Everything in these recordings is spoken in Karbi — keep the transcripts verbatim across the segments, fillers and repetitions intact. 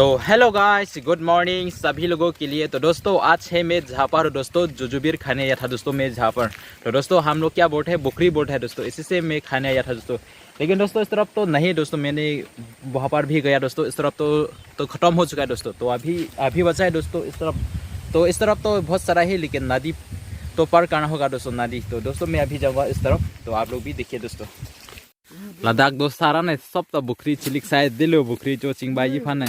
तो hello guys, good morning सभी लोगों के लिए। तो दोस्तों, आज है मैं जहाँ पर हूँ दोस्तों, जुजुबीर खाने आया था दोस्तों, मैं जहाँ पर। तो दोस्तों, हम लोग क्या बोलते हैं, बुखरी बोलते हैं दोस्तों, इसी से मैं खाने आया था दोस्तों। लेकिन दोस्तों, इस तरफ तो नहीं दोस्तों, मैंने वहाँ पर भी गया दोस्तों, इस तरफ तो तो खत्म हो चुका है दोस्तों। तो अभी अभी बचा है दोस्तों इस तरफ। तो इस तरफ तो बहुत सारा है, लेकिन नदी तो पार करना होगा दोस्तों, नदी। तो दोस्तों, मैं अभी जाऊंगा इस तरफ, तो आप लोग भी देखिए दोस्तों। Ladak do sara ne sop ta bukhri chilik sai dilo, bukhri cho chingbai ji phan ne.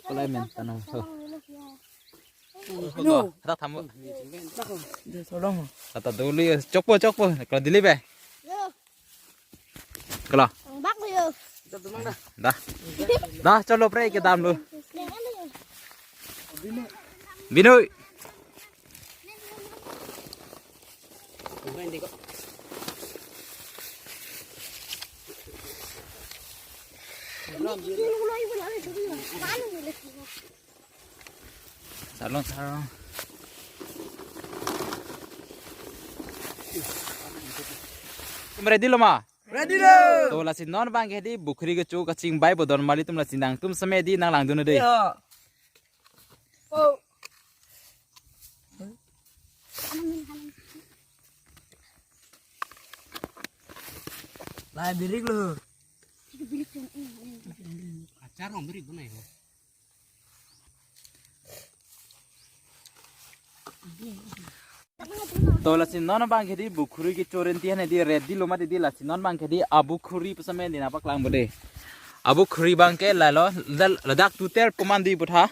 Kolai men tano. No. Hata thamu. Dia tolong. Hata dulu ya. Chokpo, chokpo. Kalau dili be. Kalau. Bak yo. Dah. Dah, cholo pre ke dam lu. Binoi. Salon, salon. Tum ready lo ma? Ready lo. To lasi non bang ke di bukhri kecho kachingbai bodon mali tum lasi nangtum seme di nang langdun de. Ya. Oh. Lai birik lo. Achar ong birik bunai ho. To lasi non bang ke di bukhri kecho renti hane di ready lo ma di di lasi non bang ke di abukhri pu seme di nangpaklang bo de. Abukhri bang ke lalo lal- ladak tutel pu man di butha.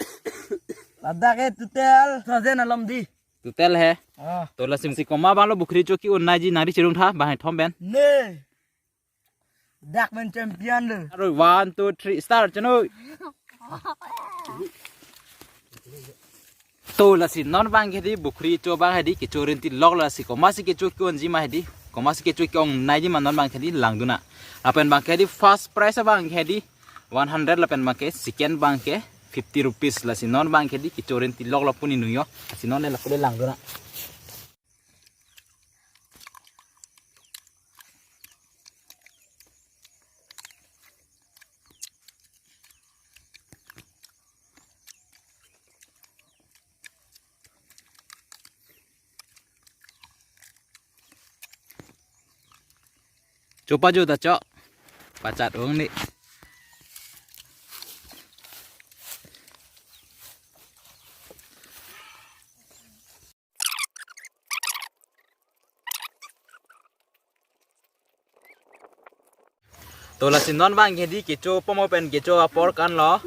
Ladak ke tutel sajen alom di. Tutel he. Ah. To lasi si komat bang lo bukhri cho ke-un nai ji nari chirung tha bang he thom ben. Ne. Dak men champion lo. Aro one, two, three, start chano. To lasi non bang ke di bukhri cho bang he di kecho renti lok lasi komat si kecho ke-un ji ma he di. Komat si kecho ke-ong nai ji ma non bang ke di langdun nang. Lapen bang ke di first prize bang ke di one hundred lapen bang ke second bang ke fifty rupees lasi non bang ke di kecho renti lok lo pu ni nu yo. Lasi non le lak le langdun nang. Chopa jo ta cho. Pachat ong ni. To lasi non bang ke di kecho pomo pen kecho apor kan lo.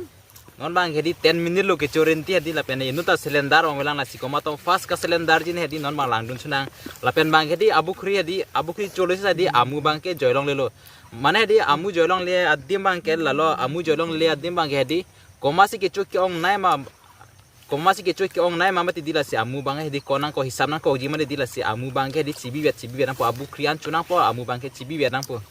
Non bang ke di ten minute lo kecho renti he di lapen inut ta cylinder ong velang lasi komat tong first ka cylinder ji ne he di non bang langdun chunang. Lapen bang ke di abukhri he di abukhri cholo si he di amu bang ke joilong lelo. Mane he di amu joilong le adim bang ke lalo amu joilong le adim bang ke he di komat si kecho ke-ong nai ma Komat si kecho ke-ong nai ma mati di lasi amu bang he di ko nangkok hisap nangkok ji mati di lasi amu bang ke di chibi vet chibi vet nangpo abukhri an chu nangpo amu bang ke chibi vet nangpo.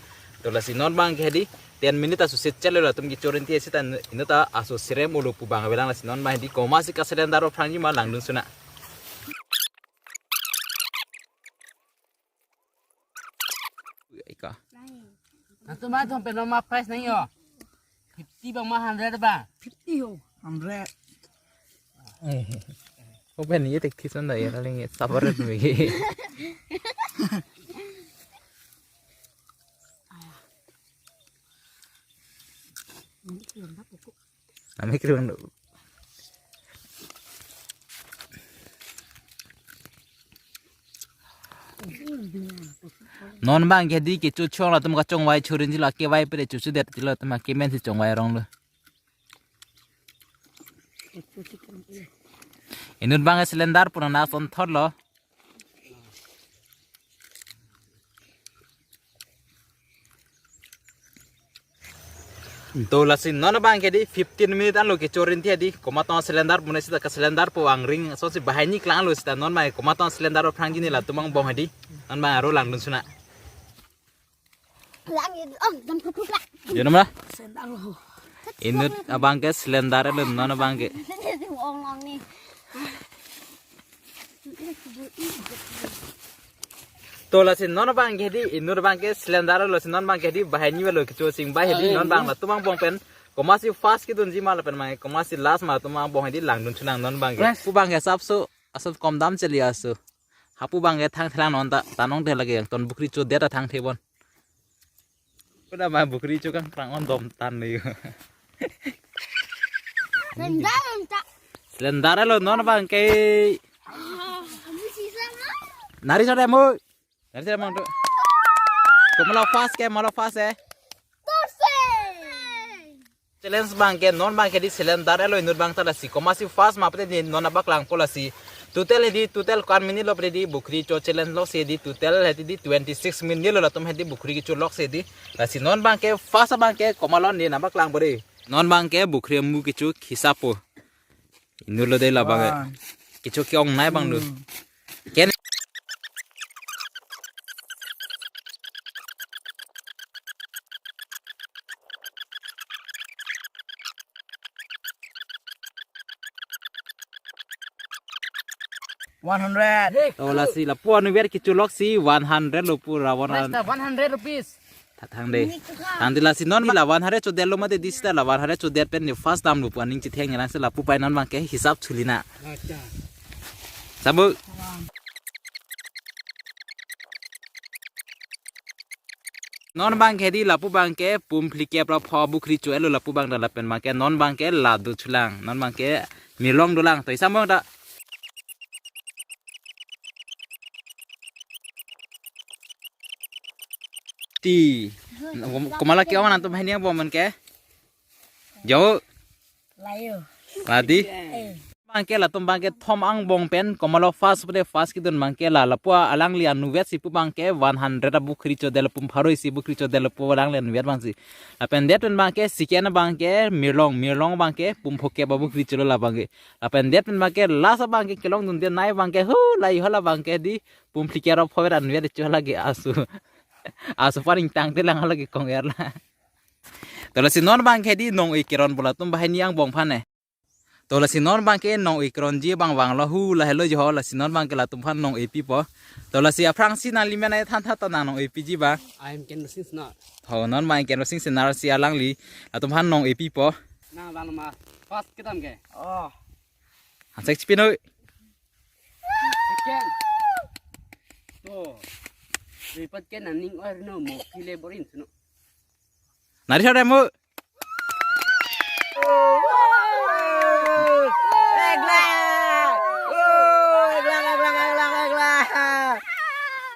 To lasi non bang ke di ten minute aso set chalo latum kecho renti seta inut ta aso sirem olo pu bang velang lasi non bang he di komat si ka cylinder aphrang ji ma langdun chunang. Ika. Nantu ma thom pen ma price nang yo. Fifty bang ma hundred bang. Fifty ho. Hundred. Eh. Kok pen ye tek thison da ya kali nge sabar tu mege. Ami kiri bang do. Non bang ke di kecho chong latum kachongvai churin ji la kevai pere chuchu det ti latum kemen si chongvai rong lo. Inut bang cylinder puna na son thot lo. To lasi non bang ke di fifteen minute anlo kecho renti he di komat tong cylinder pune seta ka cylinder po angring so si bahai ni klang lo seta non bang komat tong cylinder aphrang ji ne latum angbong he di non bang aro langdun chunang. Lang ye, oh, dam kutuk lah. Yo namra? Cylinder ho. Inut abang ke cylinder lo non abang ke. Ong long ni. To lasi non bang ke di, inut bang ke cylinder lo si non bang ke di, bahai ni lo kecho chingbai he di, non bang latum angbong pen Komatsi first kedunji ma lapen ma komatsi last ma atum abang hedi langdun chunang non abangke. First. Pu abangke sapso aso komdam cheli aso. Hapu abangke thangthelang non ta tanong te lake angton bukri chodet ta thangthebon. Pu ta ma bukri cho kangkrang on dom tan le yo. Sandal ta. Cylinder lo non abangke. Ah, kamu sisa ma? Nari sore mo. Nari sore mo tu. Komatlo first ke, malo first eh. Torse. Challenge abangke, non abangke di cylinder elo inut abang ta lasi komatsi first ma pute di non abak langpo lasi. Total hedi, total ko-an minute lo pute di bukri cho challenge loksi di total hedi di twenty six minute lo latum hedi bukri kecho loksi di. Lasi non abangke first abangke komatlo di non abak langpo di. Non abangke bukri amu kecho hisapo. Inut lo de labang. One. Kecho ke-ongnei abang do. Two. Ken. One hundred. Oh, lasi lapu anuver kecho loksi one hundred lo pu ra one hundred. Master, one hundred rupees. Tha-, thang de. Thang de lasi non la one hundred chodet lo mate di sita la one hundred chodet pen ni first dam lo pu aning chitheng nang si lapu pai non abangke hisap chuli na. Acha. Sabu. Non abangke di lapu abangke pum phlikep ra pho bukri cho elo lapu abang da lapen abangke non abangke la do chulang. Non abangke mirlong dolang. To isam abang da. Ti. Komatlo ke-ong nangtum hini abang ke? Jo. Layo. Ladi. Eh. Abangke latum abangke thom angbong pen komatlo first pute first kedun abangke la lapu alangli anuver si pu abangke one hundred abukri chodet lo pum pharo isi bukri chodet lo pu alangli anuver abang si. Lapen det pen abangke second abangke mirlong, mirlong abangke pum phokep abukri cholo la abangke. Lapen det pen abangke last abangke kelong dunde nai abangke hu lai ho la abangke di pum phlikep ra pho ra anuver cho lake aso. Aso paring tangte lang lake kong er la. To lasi non abangke di nong-e keron pu latum banghini angbong aphan ne. To lasi non abangke nong-e keronji abang vanglo hu lahelo jo lasi non abangke latum aphan nong-e pipo. To lasi aphrangsi nangli men ai than tha to nang nong-e piji abang. I am Kenrosing Senar. Ho non abang Kenrosing Senar si alangli latum aphan nong-e pipo. Na bang ma first kedam ke. Oh. Hansek chipin oi. Second. To. Ripat ke naning or no mo kile borin suno. Nari sore mo.